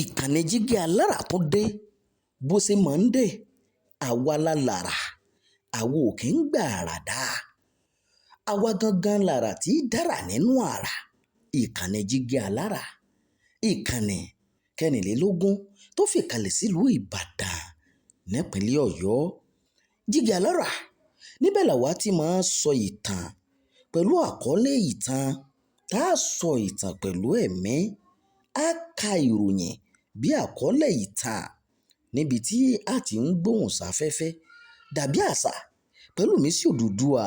Ìkànnì Jígí Alára tó dé bó ṣe máa ń dé, àwa la lára, àwa ò kí ń gbà àrà dá. Àwa gangan lára tí dára nínú àrà. Ìkànnì Jígí Alára, ìkànnì kẹrìnlélógún tó fìkàlẹ̀ sílùú Ìbàdàn nípínlẹ̀ Ọ̀yọ́. Jígí Alára, níbẹ̀ làwa ti máa ń sọ ìtàn pẹ̀lú àkọlé ìtàn, tá a sọ ìtàn pẹ̀lú ẹ̀mí, a ka ìròyìn bí àkọlé ìtàn níbi tí a ti ń gbóhùn sáfẹ́fẹ́ dàbí àṣà pẹ̀lú mi sí Odùduwà.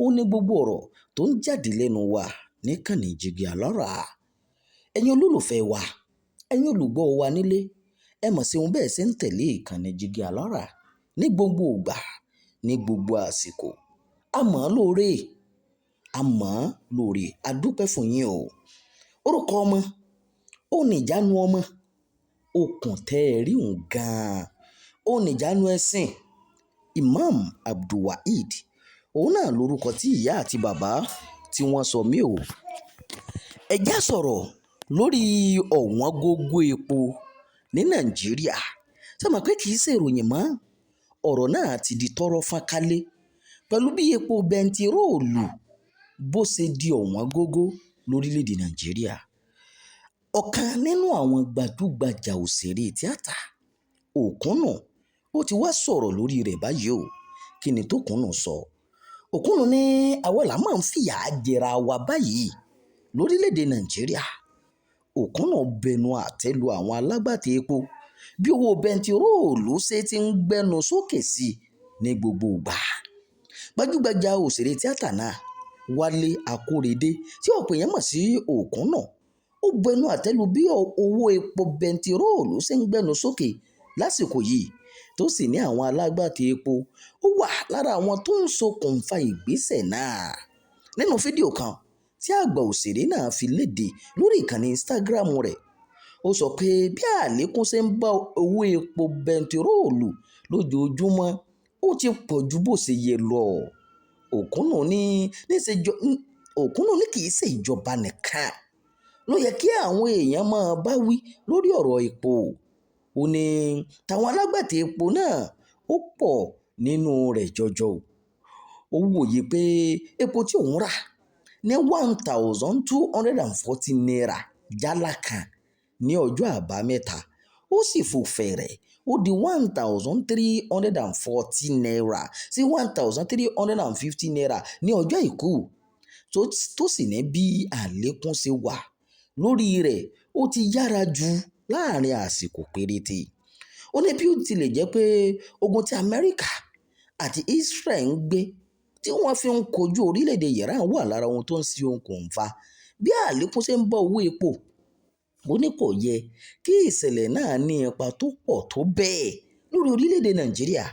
Ó ní gbogbo ọ̀rọ̀ tó ń jáde lẹ́nu wa níkànnì Jígí Alára. Ẹ̀yin olólùfẹ́ wa, ẹ̀yin olùgbọ́ wa nílé, ẹ mọ̀ sí ohun bẹ́ẹ̀ ṣe ń tẹ̀lé ìkànnì Jígí Alára ní gbogbo ìgbà, ní gbogbo àsìkò. A mọ̀ ọ́ lóore, a mọ̀ ọ́ lóore, a dúpẹ́ fún yín o. Orúkọ ọmọ, ó ní ìjánu ọmọ, okùn tẹ́ ẹ rí òun gan-an, ó ní ìjánu ẹṣin. Imam Abdulwaheed, òun náà lorúkọ tí ìyá àti bàbá tí wọ́n sọ mí o. Ẹ já sọ̀rọ̀ lórí ọ̀wọ́n gógó epo ní Nàìjíríà. Ṣé mọ̀ pé kì í ṣe ìròyìn mọ́? Ọ̀rọ̀ náà ti di tọ́rọ́ fọ́nkálé pẹ̀lú bí epo bẹntiróòlù bó ṣe di ọ̀wọ́n gógó lórílẹ̀‐èdè Nàìjíríà. Ọ̀kan nínú àwọn gbajúgbajà òṣèré tíátà, Òkúnnù, ó ti wá sọ̀rọ̀ lórí rẹ̀ báyìí o. Kí ni t'Òkúnnù sọ? Òkúnnù ní àwa là máa ń fìyà jẹra wa báyìí lórílẹ̀‐èdè Nàìjíríà. Òkúnnù bẹnu àtẹ́ lu àwọn alágbàtà epo bí owó bẹntiróòlù ṣe ti ń gbẹnu sókè sí ní gbogbo ìgbà. Gbajúgbajà òṣèré tíátà náà, Wálé Akóredé, tí ọ̀pọ̀ èèyàn mọ̀ sí Òkúnnù, ó bẹnu àtẹ́ lu bí owó epo bẹntiróòlù ṣe ń gbẹnu sókè lásìkò yìí, tó sì ní àwọn alágbàtà epo ó wà lára àwọn tó ń ṣokùnfà ìgbésẹ̀ náà. Nínú fídíò kan tí àgbà òṣèré náà fi léde lórí ìkànnì Instagram rẹ̀, ó sọ pé bí àlékún ṣe ń bá owó epo bẹntiróòlù lójoojúmọ́, ó ti pọ̀ ju bó ṣe yẹ lọ. Òkúnnù ní kì í ṣe ìjọba nìkan ló yẹ kí àwọn èèyàn máa bá wí lórí ọ̀rọ̀ epo. Ó ní táwọn alágbàtà epo náà ó pọ̀ nínú rẹ̀ jọjọ. Ó wòye pé epo tí òun rà ní 1,240 naira jálá kan ní ọjọ́ Àbámẹ́ta, ó sì fò fẹ̀rẹ̀ ó di 1,340 naira sí 1,350 naira ní ọjọ́ Àìkú, tó sì ní bí àlékún ṣe wà lórí rẹ̀ ó ti yára jù láàrin àsìkò péréte. Ó ní bí ó tilẹ̀ jẹ́ pé ogun tí Amẹ́ríkà àti Israel ń gbé tí wọ́n fi ń kojú orílẹ̀-èdè Iran wà lára ohun tó ń ṣe okùnfà bí àlékún ṣe ń bá owó epo. Ó ní kò yẹ kí ìṣẹ̀lẹ̀ náà ní ipa tó pọ̀ tó bẹ́ẹ̀ lórí orílẹ̀-èdè Nàìjíríà,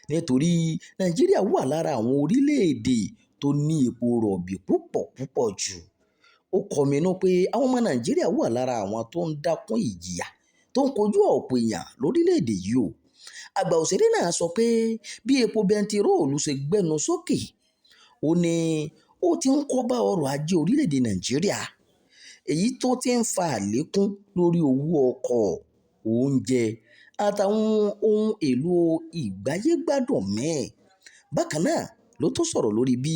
nítorí Nàìjíríà wà lára àwọn orílẹ̀-èdè tó ní epo rọ̀bì púpọ̀ púpọ̀ jù. Ó kọminú pé àwọn ọmọ Nàìjíríà wà lára àwọn tó ń dákún ìjìyà tó ń kojú ọ̀pọ̀ èèyàn lórílẹ̀-èdè yìí o. Àgbà òṣèré náà sọ pé bí epo bẹntiróòlù ṣe gbẹnu sókè, ó ní ó ti ń kó bá ọrọ̀ ajé orílẹ̀-èdè Nàìjíríà, èyí tó ti ń fa àlékún lórí owó ọkọ̀, oúnjẹ àtàwọn ohun èlò ìgbáyégbádùn míì. Bákan náà ló tún sọ̀rọ̀ lórí bí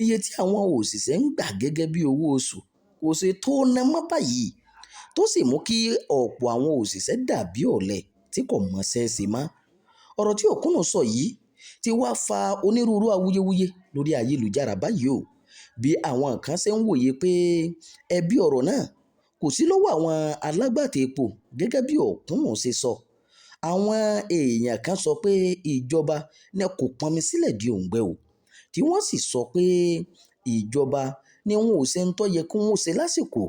iye tí àwọn òṣìṣẹ́ ń gbà gẹ́gẹ́ bí owó oṣù kò ṣe tó ná mọ́ báyìí, tó sì mú kí ọ̀pọ̀ àwọn òṣìṣẹ́ dàbí ọ̀lẹ tí kò mọṣẹ́ ṣe mọ́. Ọ̀rọ̀ tí Òkúnnù sọ yìí ti wá fa onírúurú awuyewuye lórí ayélujára báyìí o. Bí àwọn kan ṣe ń wòye pé ẹ̀bi ọ̀rọ̀ náà kò sí lọ́wọ́ àwọn alágbàtà epo gẹ́gẹ́ bí Òkúnnù ṣe sọ. Àwọn èèyàn kan sọ pé ìjọba ní kò pọnmi sílẹ̀ di òǹgbẹ o, tí wọ́n sì sọ pé ìjọba ni wọn ò ṣe ń tó yẹ kí wọ́n ṣe lásìkò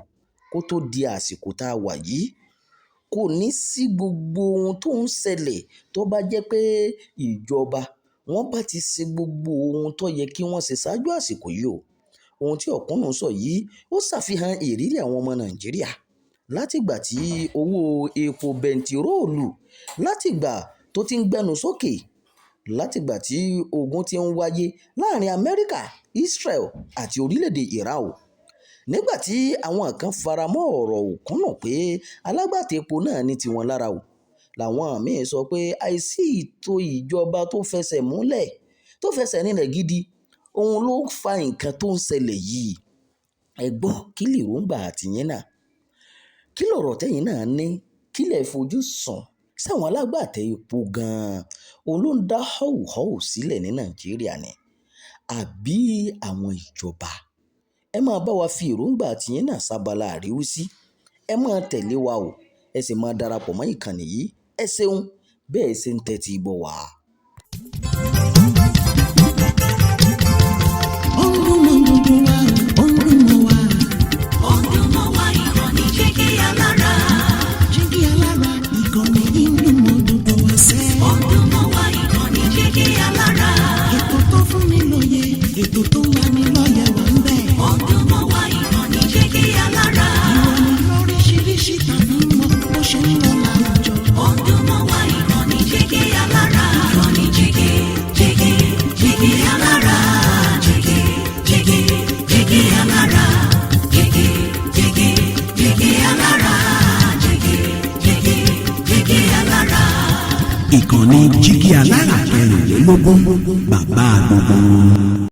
kó tó di àsìkò tá a wà yìí. Kò ní sí gbogbo ohun tó ń ṣẹlẹ̀ tó bá jẹ́ pé ìjọba wọn bá ti ṣe gbogbo ohun tó yẹ kí wọ́n ṣe ṣáájú àsìkò yìí o. Ohun tí Òkúnnù sọ yìí ó ṣàfihàn ìrírí àwọn ọmọ Nàìjíríà látìgbà tí owó epo bẹntiróòlù látìgbà tó ti ń gbẹnu sókè, látìgbà tí ogun ti ń wáyé láàrin Amẹ́ríkà, Israel àti orílẹ̀-èdè Iran o. Nígbà tí àwọn kan fara mọ́ ọ̀rọ̀ Òkúnnù pé alágbàtà epo náà ní tiwọn lára o, làwọn míín sọ pé àìsí ètò ìjọba tó fẹsẹ̀ múlẹ̀, tó fẹsẹ̀ rinlẹ̀ gidi, òun ló fa nǹkan tó ń ṣẹlẹ̀ yìí. Ẹ gbọ́, kí lèròǹgbà tiyín náà? Kí lọ̀rọ̀ tẹ́yin náà ní? Kí lẹ fojú sùn? Sáwọn alágbàtà epo gan-an òun ló ń dá họ́wùhọ́wù sílẹ̀ ní Nàìjíríà ni, àbí àwọn ìjọba? Ẹ máa bá wa fi èròǹgbà tiyín náà sábala àríwísí. Ẹ máa tẹ̀lé wa o, ẹ sì máa darapọ̀ mọ́ ìkànnì yìí. Ẹ ṣeun bẹ́ẹ̀ ṣe ń tẹ́tí gbọ́ wa. Ó ń dún mọ́ gbogbo wa, ó ń dún mọ́ wa. Ó ń dún mọ́ wa, ìkànnì Jígí Alára. Jígí Alára, ìkànnì yìí ń dún mọ́ gbogbo wa sẹ́. Ó ń dún mọ́ wa, ìkànnì Jígí Alára. Ètò tó fún ni lóye, ètò tó ń lani lọ́yẹ̀ wà ń bẹ̀. Ó ń dún mọ́ wa, ìkànnì Jígí Alára. Ìròyìn lóríṣiríṣi tàbí mọ bó ṣe ń lọ láwùjọ. Ó ń dún mọ́ wa, ìkànnì Jígí Alára. Ìkànnì Jígí, Jígí, Jígí Alára. Jígí, Jígí, Jígí Alára. Jígí, Jígí, Jígí Alára. Jígí, Jígí, Jígí Alára. Ìkànnì Jígí Alára 24, bàbá gbogbo wọn.